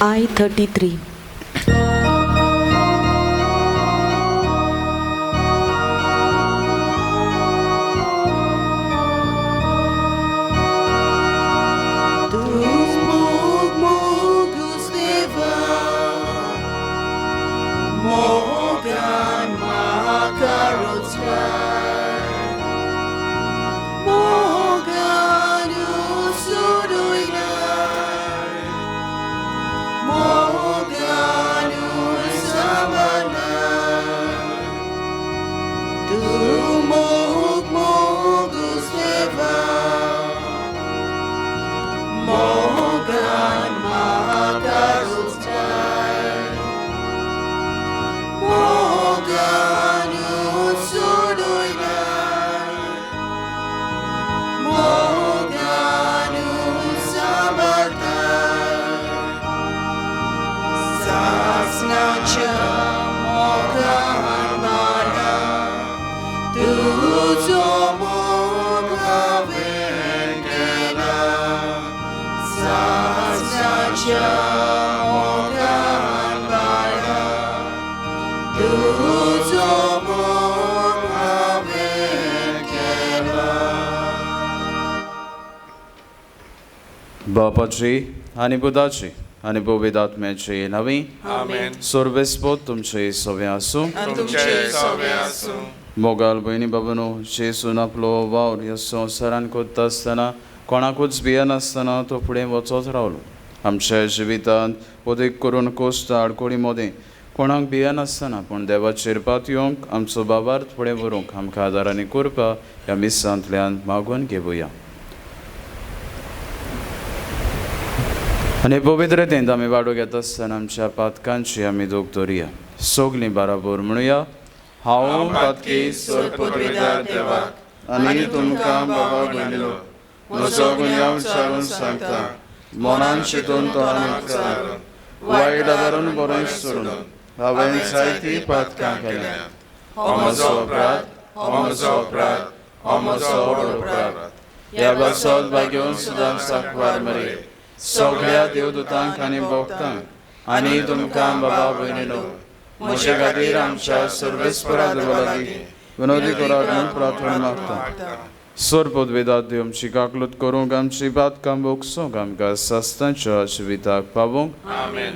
I 33. बापाची आनी बुधाची आनी पवित्र नवी आमेन. सर्वेस्पोत तुमचे सवे आसूं. मोगाल भयणी बाबानो, जेजून आपलो वावर ह्या संवसारान करता आसतना कोणाकूच भियेनासतना तो फुडें वचत रावलो. आमच्या जिवितांत अदीक करून कोश्ट आडकोळी मदें कोणाक भियेनासतना पूण देवाचेर पातयेवंक आमचो बाबार्थ फुडें व्हरूंक आमकां आदारांनी करपा ह्या मिसांतल्यान मागून घेवया. आनी पवित्रतेंत आमी वाडो घेता आसतना आमच्या पातकांची आमी दोग दवरुया. सगलीं बराबर म्हणुया, हांव पातकी देवाक आनी तुमकां बाबा भयणीलो म्हजो गुन्यांव विचारून सांगता, मनान चिंतून तोंडान वायट आदारून बरें सोडून हांवें जायतीं पातकां केल्या. हो म्हजो अपराध, हो म्हजो अपराध, हो म्हजो व्हड अपराध. ह्या पासत भाग्योन सुदां साकवार मरे सगळ्या देवदूतांक आनी भक्तांक आनी तुमकां बाबा भयणीनो म्हजे खातीर आमच्या सर्वेस्परा देवा लागीं विनोदी करात म्हूण प्रार्थना मागता. सोर पदवेदात देव आमची काकलूत करूंक आमची पातकां भोगसूंक आमकां सस्तांच्या जिविताक पावोवंक. आमेन.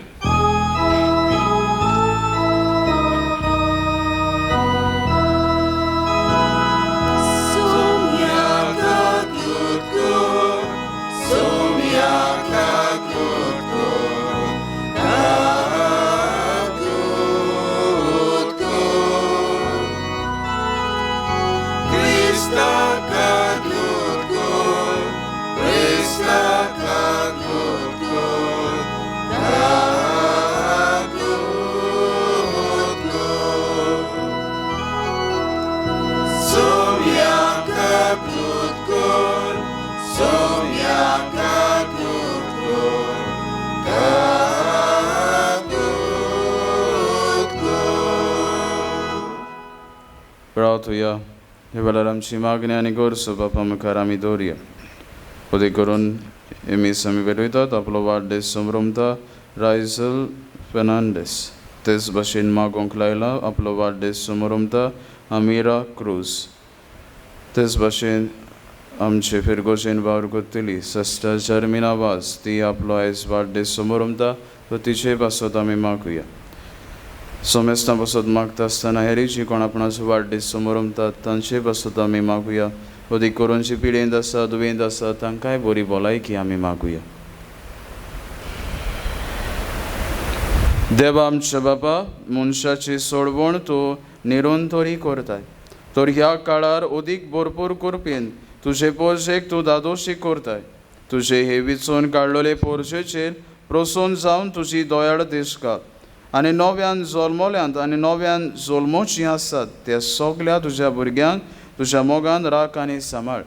प्रार्थुया. हे वेळार आमची मागणी आनी गरजो बापा मुखार आमी दवरुया. अदीक करून हे मीस आमी भेटयतात आपलो वाडदीस समरमता रायझल फेर्नांडीस, तेच भाशेन मागोवंक लायला आपलो वाडदीस समरमता अमिरा क्रूज, तेच भाशेन आमचे फिरगोजेन वावर करतली सिस्टर जर्मिना वाज ती आपलो आयज वाडदीस समरमता, तो तिचे पासत आमी मागुया. सोमेस्तां पासत मागता आसतना हेरी जी कोण आपणाचो वाडदीस समरमतात तांचे पासत आमी मागुया. अदीक करून जी पिडेंत आसा दुयेंत आसा तांकांय बरी भलायकी आमी मागुया. देवा आमच्या बापा, मनशाची सोडवण तूं निरंतरी करताय, तर ह्या काळार अदीक भरपूर करपीन तुजे पोरजेक तूं दादोशी करताय. तुजे हे विचून काडलेले पोरजेचेर प्रसन्न जावन तुजी दयाळ दिसका आनी नव्यान जल्मल्यांत आनी नव्यान जल्मोचीं आसात त्या सगल्या तुज्या भुरग्यांक तुज्या मोगान राख आनी सांबाळ.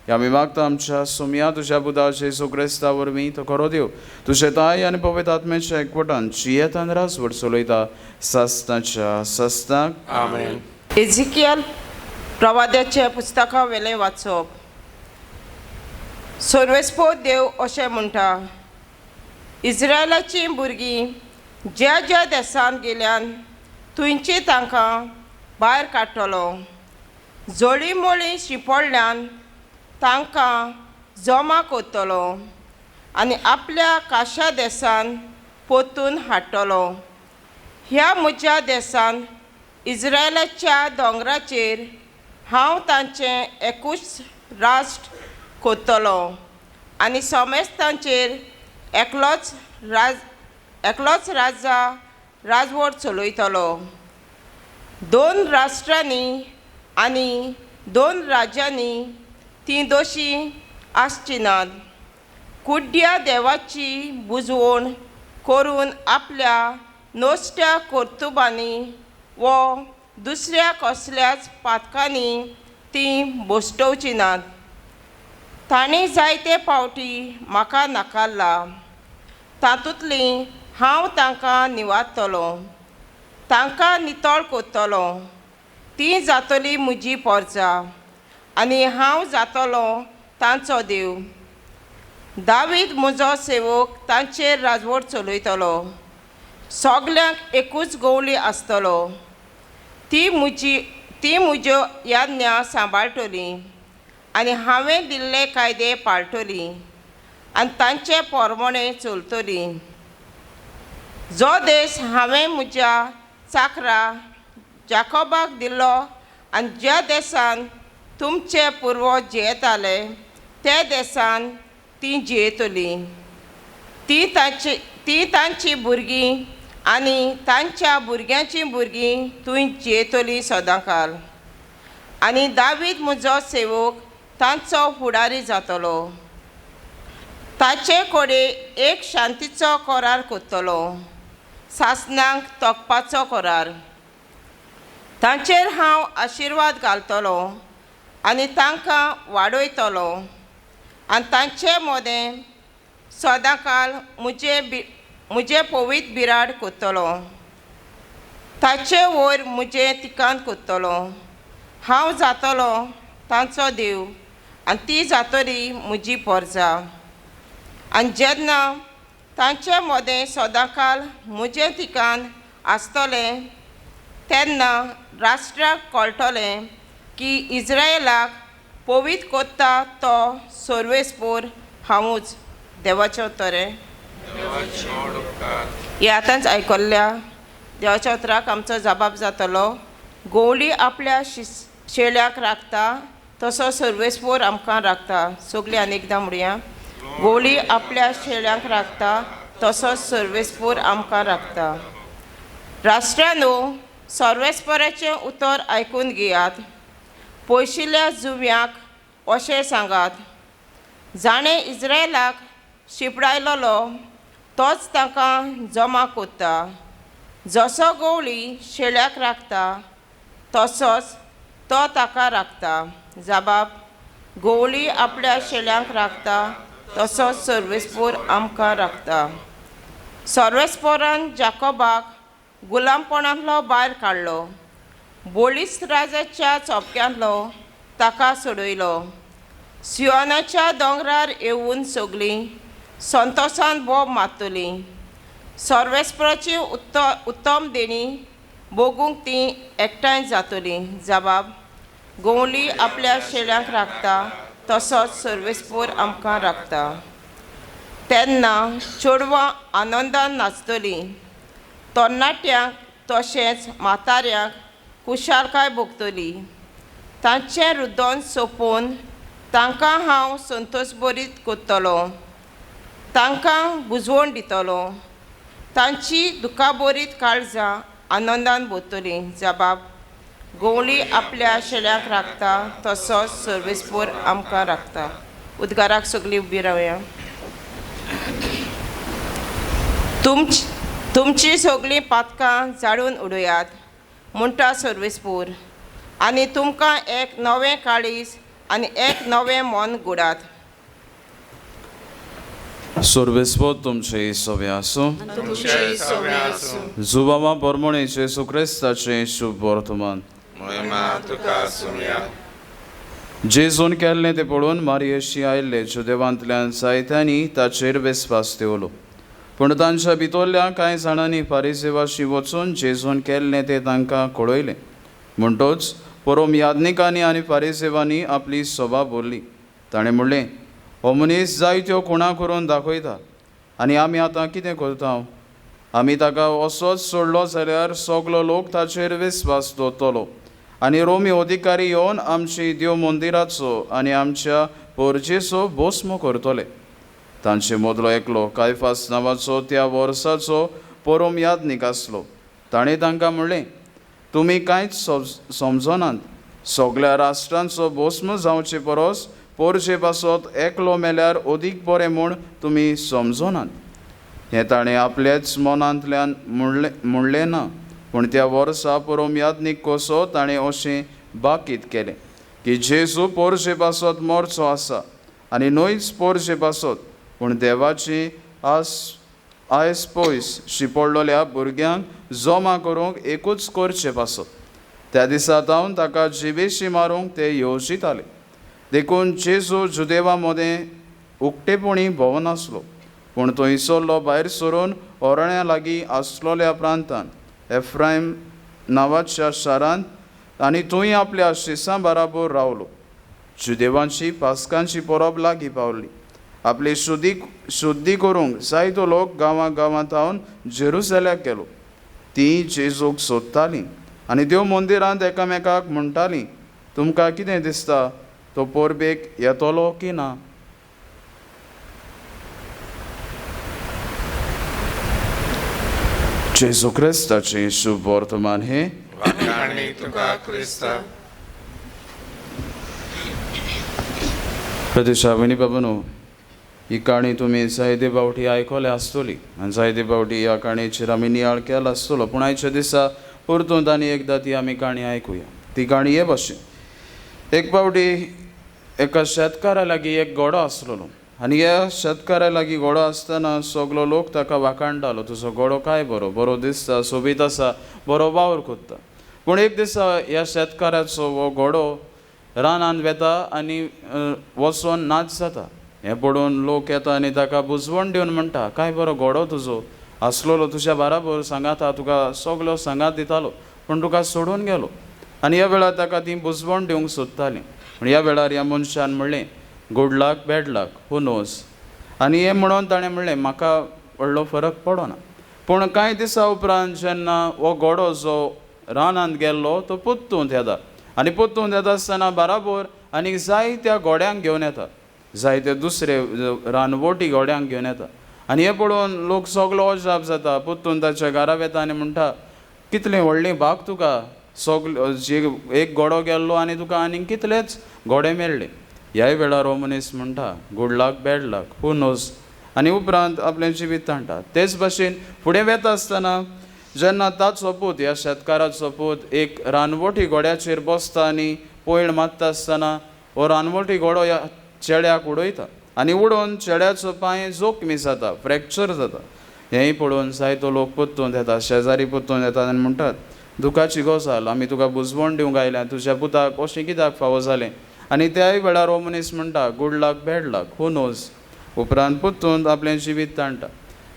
ह्या आमी मागता आमच्या सोमया तुज्या बुधा जेजू क्रिस्ता वरवीं तो खरो देव तुजे ताय आनी पवित्र आत्म्याच्या एकवटान जियेतान राजवट चलयता सस्ताच्या सस्ताक. आमेन. एझिकियल प्रवाद्याच्या पुस्तका वेलें वाचप. सर्वेस्पोत देव अशें म्हणटा, इस्रायलाचीं भुरगीं ज्या ज्या देसान गेल्यान थंयची तांकां भायर काडटलो. जळींमळीं शिंपडल्यान तांकां जमा करतलो आनी आपल्या काशा देसान परतून हाडटलो. ह्या म्हज्या देसान इस्रायलाच्या दोंगराचेर हांव तांचें एकूच राष्ट्र करतलो आनी समेस्तांचेर एकलोच राजा राजवट चलयतलो. 2 राष्ट्रांनी आनी 2 राज्यांनी तीं दोशी आसची नात. कुड्ड्या देवाची बुजवण करून आपल्या नश्ट्या कर्तुबांनी वो दुसऱ्या कसल्याच पातकांनी तीं बसटोवची नात. तांणी जायते पावटी म्हाका नाकारला, तातूंतली हांव तांकां निवारतलो, तांकां नितळ करतलो. तीं जातली म्हजी पोरजा आनी हांव जातलो तांचो देव. दावीद म्हजो सेवक तांचेर राजवट चलयतलो. सगल्यांक एकूच गवळी आसतलो. ती म्हज्यो याज्ञा सांबाळटली आनी हांवें दिल्ले कायदे पाळटली आनी तांचे पोरमोणे चलतली. जो देश हांवें म्हज्या चाकरा जाकोबाक दिल्लो आनी ज्या देसान तुमचे पुर्वज जियेताले त्या देसान तीं जियेतलीं. ती तांची भुरगीं आनी तांच्या भुरग्यांचीं भुरगीं थंय जियेतलीं सदांकाल. आनी दावीद म्हजो सेवक तांचो फुडारी जातलो. ताचे कडेन एक शांतीचो करार करतलो, सासणाक तोखपाचो करार. तांचेर हांव आशिर्वाद घालतलो आनी तांकां वाडयतलो आनी तांचे मदें सदांकाल म्हजें पवित्र बिराड करतलो. ताचे वयर म्हजें तिकान करतलो. हांव जातलो तांचो देव आनी ती जातली म्हजी पोरजा. आनी जेन्ना तांचे मदें सदांकाल म्हजें ठिकाण आसतलें तेन्ना राष्ट्राक कळटलें की इस्रायलाक पवित्र करता तो सर्वेस्पोर हांवूच. देवाचें उतर हें आतांच आयकल्ल्या देवाच्या उतराक आमचो जबाब जातलो. गवळी आपल्या शेळ्याक राखता तसो सर्वेस्पोर आमकां राखता. सगळीं आनी एकदां म्हणया, गवळी आपल्या शेळ्यांक राखता तसोच सर्वेस्पोर आमकां राखता. राष्ट्रांनो, सर्वेस्पोराचें उतर आयकून घेयात. पयशिल्ल्या जुव्यांक अशें सांगात, जाणें इस्रायलाक शिंपडायलोलो तोच तांकां जमा करता. जसो गवळी शेळ्याक राखता तसोच तो ताका राखता. जबाब, गवळी आपल्या शेळ्यांक राखता तसोच सर्वेस्पोर आमकां राखता. सर्वेस्पोरान जाकोबाक गुलामपणांतलो भायर काडलो, बोळीस राजाच्या चोपक्यांतलो ताका सोडयलो. सियोनाच्या दोंगरार येवन सगळीं संतोसान बोब मारतलीं. सर्वेस्पराची उत्तम देणी भोगूंक तीं एकठांय जातलीं. जबाब, गवळी आपल्या शेळ्यांक राखता तसोच सर्वेस्पोर आमकां राखता. तेन्ना चेडवां आनंदान नाचतलीं, तरणाट्यांक तशेंच म्हाताऱ्यांक खुशालकाय भोगतली. तांचें रुदन सोंपोवन तांकां हांव संतोशभरीत करतलो, तांकां बुजवण दितलो. तांची दुखाबरीत काळजां आनंदान भरतलीं. जबाब, गवळी आपल्या शेळ्याक राखता तसोच सर्वेस्पोर आमकां राखता. उद्गाराक सगळीं उबी रावया. तुमची सगळीं पातकां जाळून उडयात म्हणटा सर्वेस्पोर, आनी तुमकां एक नवें काळीज आनी एक नवें मन घडात. सर्वेस्पोर तुमचे सवे आसूं. जुबामा परमणे जेजू क्रिस्ताचें शुभ वर्तमान. जेजून केल्लें तें पळोवन मारयेशी आयिल्ले जुदेवांतल्यान जायत्यांनी ताचेर विस्वास दवरलो. पूण तांच्या भितरल्या कांय जाणांनी फारिसेवाशी वचून जेजून केल्लें तें तांकां कळयलें. म्हणटोच परोम याज्ञिकांनी आनी फारिसेवांनी आपली सभा भरली. ताणें म्हणलें, हो मनीस जायत्यो खुणा करून दाखयता आनी आमी आतां कितें करता? आमी ताका असोच सोडलो जाल्यार सगलो लोक ताचेर विस्वास दवरतलो आनी रोमी अधिकारी येवन आमची देव मंदिराचो आनी आमच्या पोरजेचो भस्म करतले. तांचे मदलो एकलो कायफास नांवाचो त्या वर्साचो परोम याज्ञीक आसलो. ताणें तांकां म्हणलें, तुमी कांयच समजनात. सगल्या राष्ट्रांचो भस्म जावचे परस पोरजे पासत एकलो मेल्यार अदीक बरें म्हूण तुमी समजनात. हें ताणें आपल्याच मनांतल्यान म्हणलें ना, पूण त्या वर्सा परोम याज्ञीक कसो ताणें अशें बाकीत केलें की जेजू पोरजे पासत मरचो आसा, आनी न्हयच पोरजे पासत पूण देवाची आयस पयस शिपडलेल्या भुरग्यांक जमा करूंक एकूच करचे पासत. त्या दिसा तावन ताका जिवेशी मारूंक ते येवजिताले. देखून जेजू जुदेवा मदें उक्तेपणी भोंवनासलो, पूण थंयसरलो भायर सरून ओरण्या लागीं आसलेल्या प्रांतांत एफ्रायम नांवाच्या शारांत आनी थंय आपल्या शिसां बराबर रावलो. जुदेवांची पास्कांची परब लागीं पावली. आपली शुद्धी करूंक जायतो लोक गांवां गांवांत थावन जेरुसलेमाक गेलो. ती जेजूक सोदतालीं आनी देव मंदिरांत एकामेकाक म्हणटालीं, तुमकां कितें दिसता, तो परबेक येतलो की ना? जेजू क्रिस्ताचें शुभ वर्तमान हें. प्रदेशा भयणी बाबानो, ही काणी तुमी जायते फावटी आयकल्या आसतली आनी जायते फावटी ह्या काणयेचेर आमी नियाळ केला आसतलो, पूण आयच्या दिसा परतून आनी एकदां ती आमी काणी आयकुया. ती काणी हे भाशेन. एक फावटी एका शेतकारा लागीं एक घोडो आसलेलो आनी ह्या शेतकारा लागीं घोडो आसतना सगलो लोक ताका वाखाणटालो, तुजो घोडो काय बरो बरो दिसता, सोबीत आसा, बरो वावर करता. पूण एक दिसा ह्या शेतकाराचो हो घोडो रानांत वेता आनी वचोन नाच जाता. हें पळोवन लोक येता आनी ताका बुजवण दिवन म्हणटा, काय बरो घोडो तुजो आसलेलो, तुज्या बाराबर सांगाता, तुका सगलो सांगात दितालो, पूण तुका सोडून गेलो. आनी ह्या वेळार ताका ती बुजवण दिवंक सोदतालीं. पूण ह्या वेळार ह्या मनशान म्हणलें, good luck bad luck who knows. आनी हें म्हणून ताणें म्हणलें, म्हाका व्हडलो फरक पडना. पूण कांय दिसां उपरांत जेन्ना हो घोडो जो रानांत गेल्लो तो परतून येता आनी परतून येता आसतना बाराबर आनी जायत्या घोड्यांक घेवन येता, जायते दुसरे रानवटी घोड्यांक घेवन येता. आनी हें पळोवन लोक सगलो अजाप जाता. परतून ताच्या घरा वेता आनी म्हणटा, कितलें व्हडली भाग तुका, सगलो जे एक घोडो गेल्लो आनी तुका आनीक कितलेच घोडे मेळ्ळे. ह्याय वेळार हो मनीस म्हणटा, good luck bad luck who knows. आनी उपरांत आपलें जिवीत ताणटा. तेच भाशेन फुडें वेता आसतना जेन्ना ताचो पूत, ह्या शेतकाराचो पूत, एक रानवटी घोड्याचेर बसता आनी पयण मारता आसतना हो रानवटी घोडो ह्या चेड्याक उडयता आनी उडोवन चेड्याचो पांय जोखमी जाता, फ्रॅक्चर जाता. हेंय पळोवन जायतो लोक परतून येता, शेजारी परतून येतात आनी म्हणटात, दुखाची गजाल, आमी तुका बुजवण दिवंक आयल्या, तुज्या पुताक अशें कित्याक फावो जालें? आनी त्याय वेळार हो मनीस म्हणटा, good luck bad luck who knows. उपरांत परतून आपलें जिवीत ताणटा.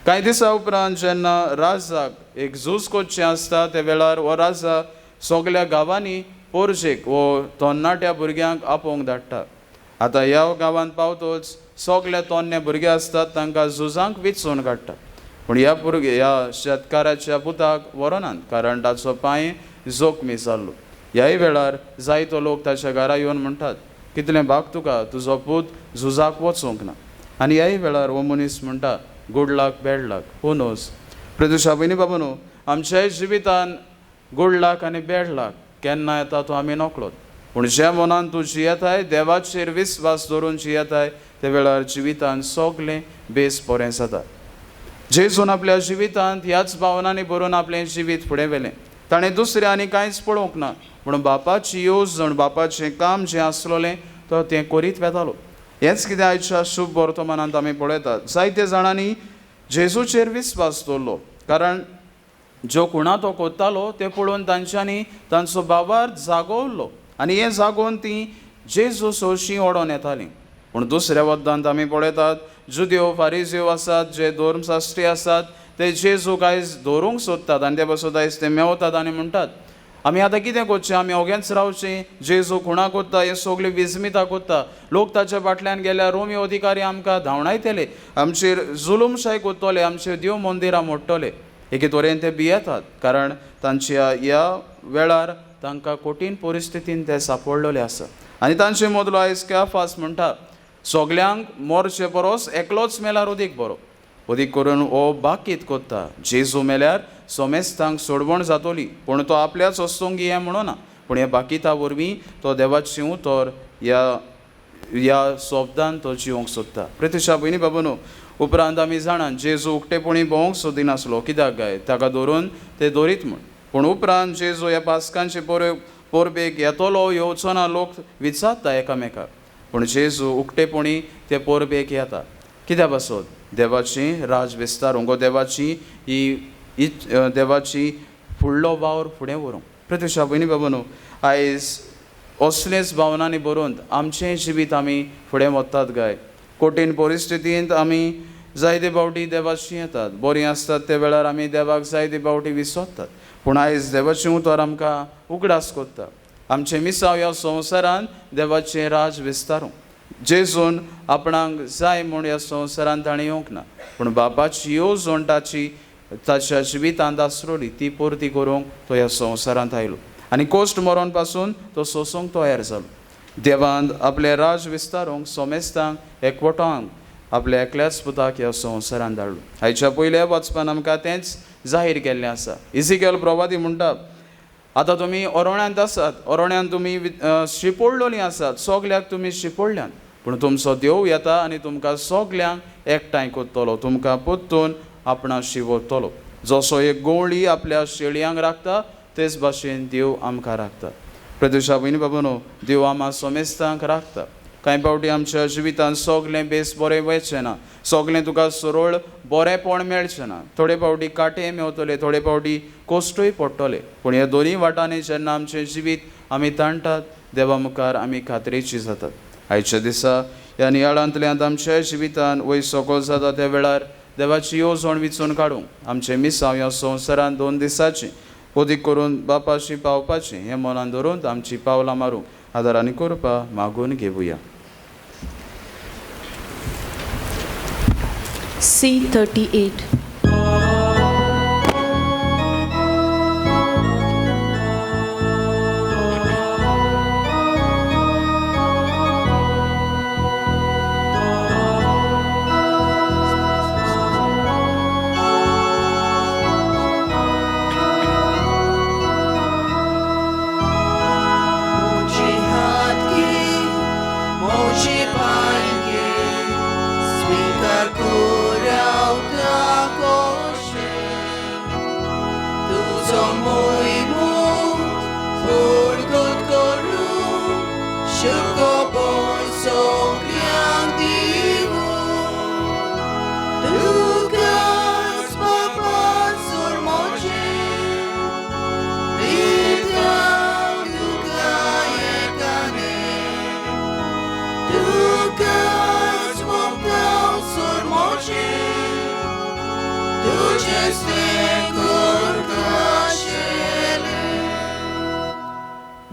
कांय दिसां उपरांत जेन्ना राजाक एक झूज करचें आसता त्या वेळार हो राजा सगल्या गांवांनी पोरजेक वो तरणाट्या भुरग्यांक आपोवंक धाडटा. आतां ह्या गांवांत पावतोच सगले तरणे भुरगे आसतात तांकां झुजांक विचून काडटा. पूण ह्या भुरगे ह्या शेतकाराच्या पुताक व्हरनात, कारण ताचो पांय जोखमी जाल्लो. ह्याय वेळार जायतो लोक ताच्या घरा येवन म्हणटात, कितलें भाग तुका, तुजो पूत झुजाक वचूंक ना. आनी ह्याय वेळार हो मनीस म्हणटा, good luck bad luck who knows. प्रदुशा भयणी बाबानो, आमच्याय जिवितान गुड लक आनी बॅड लक केन्ना येता तो आमी नकळत, पूण ज्या मनान तूं जियेताय, देवाचेर विस्वास दवरून जियेताय, त्या वेळार जिवितान सगलें बेस बरें जाता. जेजून आपल्या जिवितांत ह्याच भावनांनी भरून आपलें जिवीत फुडें व्हेलें. ताणें दुसरें आनी कांयच पळोवंक ना, पूण बापाची येवजण, बापाचें काम जें आसलेलें तो तें करीत वेतालो. हेंच कितें आयच्या शुभ वर्तमानांत आमी पळयतात. जायते जाणांनी जेजूचेर विस्वास दवरलो, कारण ज्यो खुणा तो कोत्तालो तें पळोवन तांच्यांनी तांचो बाबार जागो उरलो आनी हें जागोवन तीं जेजू सोरशीं ओडोन येतालीं. पूण दुसऱ्या वद्दांत आमी पळयतात जुदेव फारिजेव आसात जे धर्मशास्त्री आसात ते जेजूक आयज धरूंक सोदतात आनी ते पासत आयज ते मेवतात आनी म्हणटात आमी आतां कितें करचें, आमी ओगेंच रावचें, जेजू खुणा कोत्ता, हे सगळीं विस्मिता कोत्ता, लोक ताच्या फाटल्यान गेल्यार रोमी अधिकारी आमकां धांवणायतले, आमचेर जुलूमशाय कोत्तले, आमचे देव मंदिरां मोडटले. एके तरेन ते भियेतात कारण तांच्या ह्या वेळार तांकां कठीण परिस्थितीन ते सापडलेले आसा. आनी तांचे मदलो आयज कॅफास म्हणटा सगल्यांक मोरचे परस एकलोच मेल्यार अदीक बरो. अदीक करून हो बाकीत कोत्ता जेजू मेल्यार सोमेस्तांक सोडवण जातली, पूण तो आपल्याच वस्तूंक हें म्हणना, पूण ह्या बाकिता वरवीं तो देवाचें उतर ह्या ह्या शब्दान तो जिवंक सोदता. प्रतिशा भयणी बाबा उपरांत आमी जाणां जेजू उक्तेपणी भोंवंक सोदिनासलो, कित्याक काय ताका धरून ते दवरीत म्हूण. पूण उपरांत जेजू ह्या पास्कांचे परबेक येतलो येवचो ना लोक विचारता एकामेकाक, पूण जेजू उक्तेपणी ते परबेक येता. कित्या पासत? देवाची राज विस्तारूंक, देवाची ही देवाची फुडलो वावर फुडें व्हरूंक. प्रतिशा भयणी बाबा न्हू आयज असलेच भावनांनी बरोवन आमचें जिवीत आमी फुडें वतात काय? कठीण परिस्थितींत आमी जायते फावटी देवाशी येतात, बरीं आसतात ते वेळार आमी देवाक जायते फावटी विसरतात, पूण आयज देवाचें उतर आमकां उगडास करता आमचें मिसांव ह्या संवसारांत देवाचें राज विस्तारूंक. जेजून आपणाक जाय म्हूण ह्या संवसारांत ताणें येवंक ना, पूण बापाची येवजण ताची ताच्या जिवितांत आसरोली ती परती करूंक तो ह्या संवसारांत आयलो आनी कोश्ट मरोन पासून तो सोंसूंक तयार जालो. देवान आपलें राज विस्तारूंक सोमेस्तांक एकवटांक आपल्या एकल्याच पुताक ह्या संवसारांत धाडलो. आयच्या पयल्या वाचपान आमकां तेंच जाहीर केल्लें आसा. इजिकेल प्रवादी म्हणटा आतां तुमी ओरोण्यांत आसात, ओरोण्यांत तुमी शिपोडलोलीं आसात, सगल्याक तुमी शिपोडल्यात, पूण तुमचो देव येता आनी तुमकां सगल्यांक एकठांय करतलो, तुमकां परतून आपणा शिवतलो. जसो एक गवळी आपल्या शेळयांक राखता तेच भाशेन देव आमकां राखता. प्रदेशा भयणी बाबा न्हू देव आमकां सोमेस्तांक राखता. कांय फावटी आमच्या जिवितांत सगलें बेस बरें वयचें ना, सगलें तुका सरळ बरेंपण मेळचें ना, थोडे फावटी कांटे मेवतले, थोडे फावटी कोश्टूय पडटले, पूण ह्या दोनूय वाटांनी जेन्ना आमचें जिवीत आमी ताणटात देवा मुखार आमी खात्रेची जातात. आयच्या दिसा ह्या नियाळांतल्यान आमच्या जिवितान वयर सकयल जाता त्या वेळार देवाची येवजण विचून काडूंक आमचें मिसांव ह्या संवसारांत 2 दिसाचें अदीक करून बापाशी पावपाचें हें मनान धरून आमची पावलां मारूंक आदार आनी करपा मागून घेवया. C38.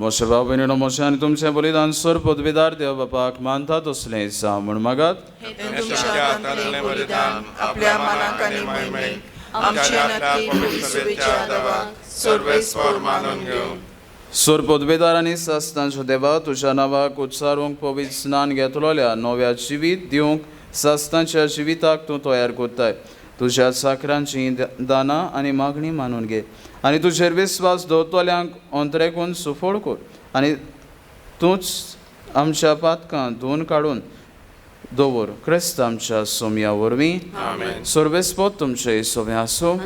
मोशे भाव भयणीनो, मोशे आनी तुमचें बलिदान सर पदवीदार देव बापाक मानता तसलें जावं म्हूण मागात. आपल्या मनाक आनी महिमेक आमच्या सर पदवीदार आनी सासणाच्या देवा, तुज्या नांवाक उच्चारूंक पवित्र स्नान घेतलोल्या नव्या जिवीत दिवंक सासणाच्या जिविताक तूं तयार करताय. तुज्या साकरांची दानां आनी मागणी मानून घे आनी तुजेर विस्वास दवरतल्यांक अंतरेकून सुफळ कर आनी तूंच आमच्या पातकां धुवन काडून दवर. क्रिस्त आमच्या सोम्या वरवीं. सर्वेस्पद तुमचें सोवें आसूं.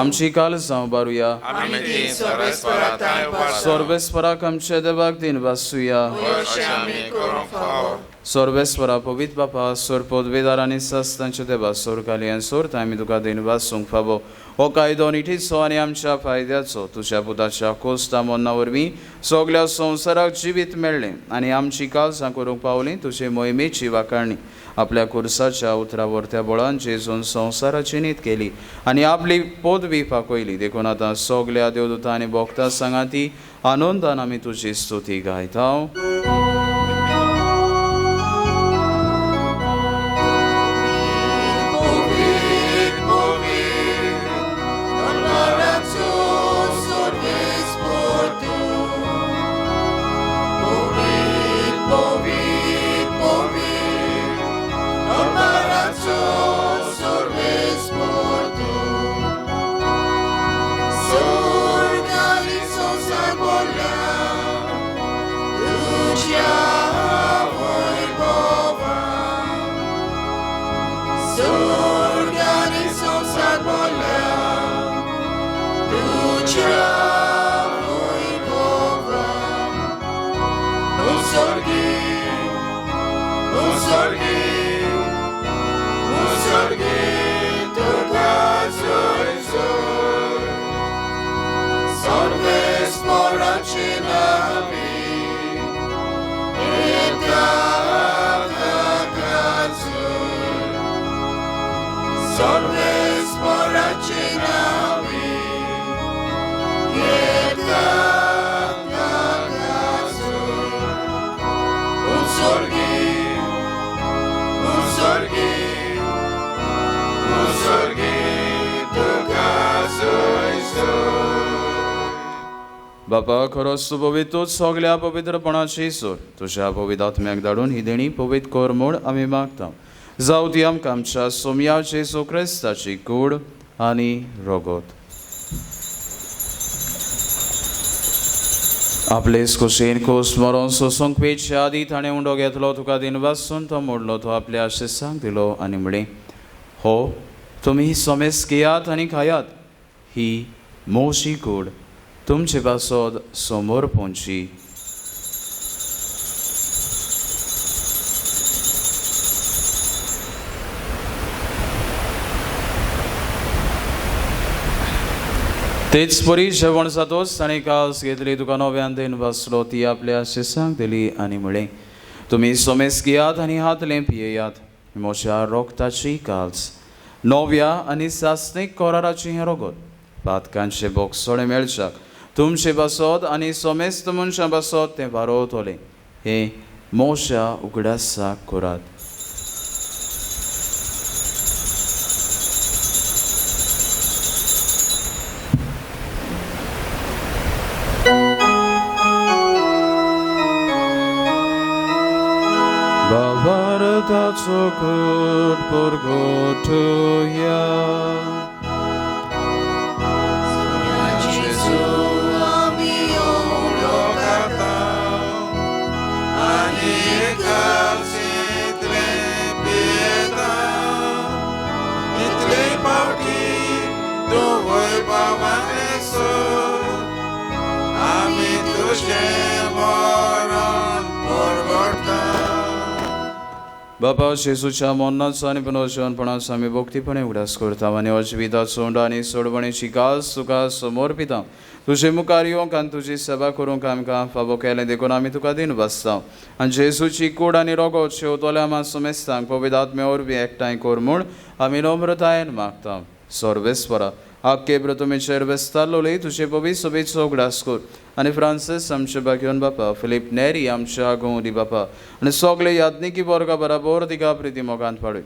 आमची काल जावं बारुया. सर्वेस्पराक आमच्या देवाक दिन वासुया. सर्वेस्वरा पवित्र बापा सोर पदवेदार आनी सस्तांच्या देवा सोरकाली आनी सोरता आमी तुका दिनवास सूंक फावो हो कायदो निठीचो आनी आमच्या फायद्याचो तुज्या पुताच्या कोस्ता मोन्ना वरवीं सगल्या संवसाराक जिवीत मेळ्ळें आनी आमची काळजां करूंक पावली तुजे मोहिमेची वाखाणी आपल्या कुर्साच्या उतरा वरत्या बळान जेजून संवसाराची नीत केली आनी आपली पदवी फाकयली देखून आतां सगल्या देवदूतां आनी भोक्ता सांगाती आनंदान आमी तुजी स्तुती गायता. बापा खरोच तूं पवित्र सगल्या पवित्रपणाची सोर तुज्या पवित्र आत्म्याक धाडून ही देणी पवित्र कर म्हूण आमी मागता. जावं ती आमकां आमच्या सोमया जेजू क्रिस्ताची कूड आनी रगत. आपले कुशीन कोस मरोन सोसूंक पेच्या आदी ताणें उंडो घेतलो तुका दिनवासून तो मोडलो तो आपल्या आशिसांक दिलो आनी म्हळें हो तुमी सोमेस घेयात आनी खायात ही मोशी कूड तुमचे पासत समोर पोंची. तेच परी जेवण जातोच ताणें कास घेतली तुका नव्यान then बसलो ती आपल्या शिसांक दिली आनी म्हळें तुमी सोमेस घेयात आनी हातलें पियेयात म्हज्या रोगताची काल्स नव्या आनी सासणीक कराराची हें रोगत पातकांचे बोगसोळे मेळच्याक तुमचे पासत आनी सोमेस्त मनशां पासत तें वारोवतलें हें मोशा उगडासाक करात. बाबारताचो कूट परगटुया. बापा जेजूच्या मरणाचो आनी पुनर्जीवनपणाचो आमी भक्तीपणे उगडास करता आनी अजिविताचो उंडो आनी सोडवणेची कास तुका समोर पिता. तुजे मुखार येवंक आनी तुजी सेवा करूंक आमकां फावो केलें देखून आमी तुका दिन बसता आनी जेजूची कूड आनी रोगोत शेवतल्या आमा समेस्तांक पवित्र आत्म्या वरवीं एकठांय कर म्हूण आमी नम्रतायेन मागता. सर्वेस्वरा आक्के प्रतुमेचेर वेस्तालोले तुजे पवित्र सभेचो उगडास कर आनी फ्रांसीस आमचे बाग्योन बापा फिलीप नेरी आमच्या गौरी बापा आनी सगळे याज्ञिकी वर्गा बराबर तिका प्रिती मोगांत पाडूय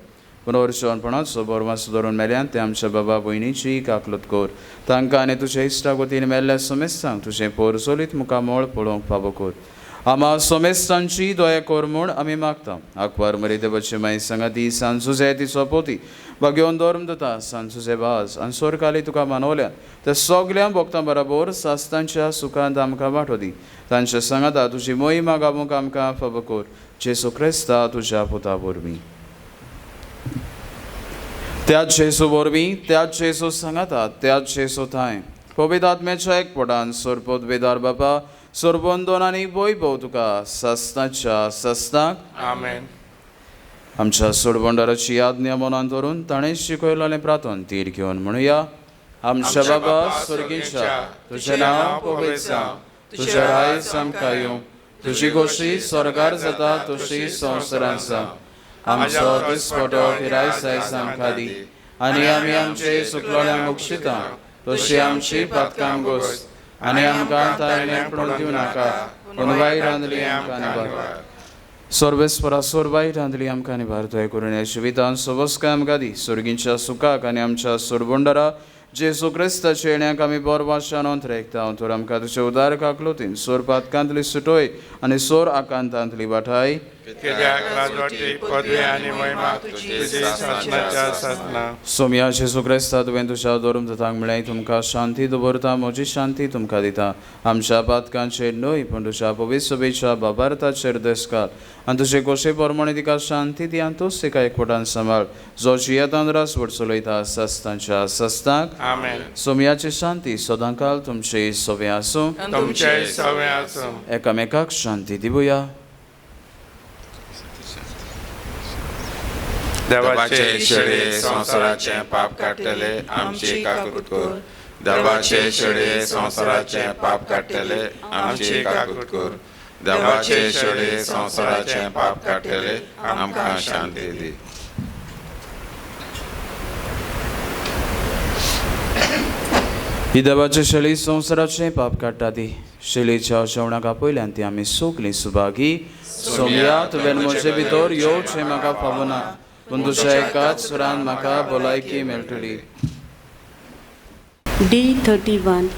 पुनर्जीवनपणाचो बोरमास धरून मेल्यान ते आमच्या बाबा भयणीची काकलत कर तांकां आनी तुज्या इश्टा वतीन मेल्ल्या समेस्तांक तुजें पोरजोलीत मुखामळ पळोवंक फावो कर. आमा सोमेस्तांची दया कर म्हूण आमी मागता. आकवार मरे देवाचे माई सांगाती सांजुजे तिचो पोती बागेवन धर्म दिता सांजुजे भास आनी सोरकाली तुका मानवल्या त्या सगल्या भक्तां बराबर सास्तांच्या सुखांत आमकां वांटो दी. तांच्या सांगाता तुजी मोहिमा गावूंक आमकां फावो कर जेजू क्रिस्ता तुज्या पुता वरवीं. त्याच जेजू वरवीं त्याच जेजू सांगाता त्याच जेजू थांय पवित्र आत्म्याच्या एकपटान सोरपोत वेदार बापा सोरबंदोन आनी वैभव तुका सस्नाच्या सस्नाक. आमेन. आमच्या सोडबंडाराची आज्ञा मनान धरून ताणें शिकयलेलें प्रार्थन तीर घेवन म्हणुया. आमच्या बाबा स्वर्गीच्या, तुजें नांव पवित्र जावं, तुजें रायज आमकां येवं, तुजी गोशी स्वर्गार जाता तशी संवसारांत जावं. आमचो दिसपटो फिरायज आयज आमकां दी आनी आमी आमचे सुकलोल्या मुक्षिता तशी आमची पातकां गोस आनी आमकां ताळणे पडून दिवं नाका, पूण वायट रांदली आमकां निभार. सर्वेस्परा सोर वायट रांदली आमकां निभार. तुवें करून ह्या जिवितान सोबसकाय आमकां दी, सुर्गींच्या सुखाक आनी आमच्या सोरबंडरा जेजू क्रिस्ताच्या येण्याक आमी बोरवाशान अंतरेकता. तर आमकां तुजे उदार काकलोतीन सोर पातकांतली सुटोय आनी सोर आकांतांतली वाठाय. कित्याक राजवटी पदवी आनी महिमा तुजी सासणाच्या सासणा. सोमया जेजू क्रिस्ता, तुवें तुज्या धर्म दतांक म्हळें, तुमकां शांती दवरता, म्हजी शांती तुमकां दिता. आमच्या पातकांचेर न्हय पूण तुज्या पवित्र सभेच्या बाबार्थाचेर दस घाल आनी तुजे गोशे प्रमाणे तिका शांती दी आनी तूंच तिका एकवटान सांबाळ, जो जियेतान रासवट चलयता सस्तांच्या सस्तांक. आमेन. सोमयाची शांती सदांकाल तुमचे सोबे आसूं. तुमचे सवे आसूं. एकामेकाक शांती दिवया. देवाचे शेळे संवसाराचें पाप काडटले, आमची काकूट कर. देवाचे शेळे संवसाराचें पाप काडटले, आमची काकूट कर. देवाचे शेळे संवसाराचें पाप काडटले, आमकां शांती दी. ही देवाचे शेळी संवसाराचें पाप काडटा ती शेळीच्या जेवणाक आपयल्यान ती आमी सगलीं सुभागी. सोमया, तुवें म्हजे भितर येवचें म्हाका फावना, पूण तुज्या एकाच सुरान म्हाका भलायकी मेळटली. D31.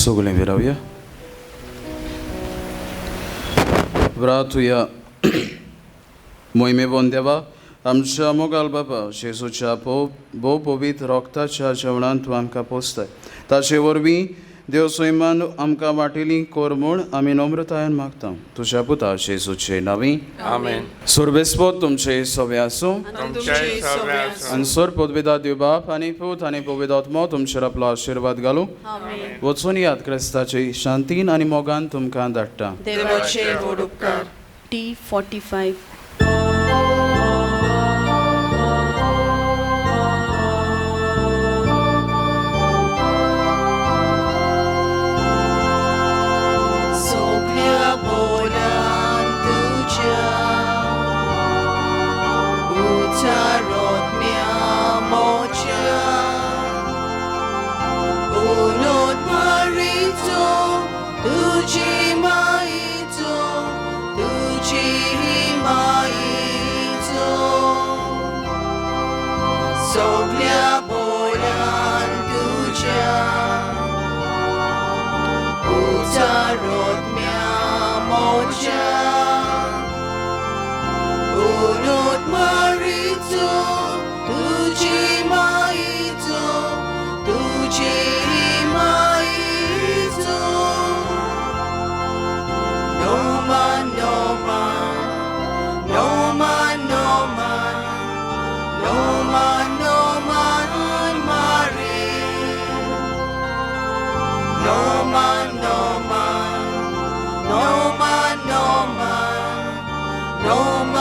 सगळीं विरावया. व्रातुया मोहिमेबोन देवा आमच्या मोगाल बाबा जेजूच्या भोव पवित्र रोगताच्या जेवणान तूं आमकां पोसताय, ताचे वरवीं देव सैमान आमकां वाटिली कोर म्हूण आमी नम्रतायेन मागता तुज्या पुता जेजूचे नांवी. आमेन. सुरबेस्पोत तुमचे सवे आसूं तुमचेय सवे आसूं. आनी सोर पदवेदा देव बाप आनी पूत आनी पवित्र आत्मो तुमचेर आपलो आशिर्वाद घालूं. वचून याद क्रिस्ताची शांतीन आनी मोगान तुमकां धाडटा. देवाचे व्हड उपकार. T45. सगल्या बोलान तुज्या उचारोत्म्या मोच्या उनोत मारिचो तुजी माईचो तुजी माईचो. सगल्या बोलान तुज्या उचारोत्म्या मोच्या उनोत मारिचो तुजी माईचो तुजी माईचो. Noma noma noma noma noma noma Mari. Noma noma noma noma noma.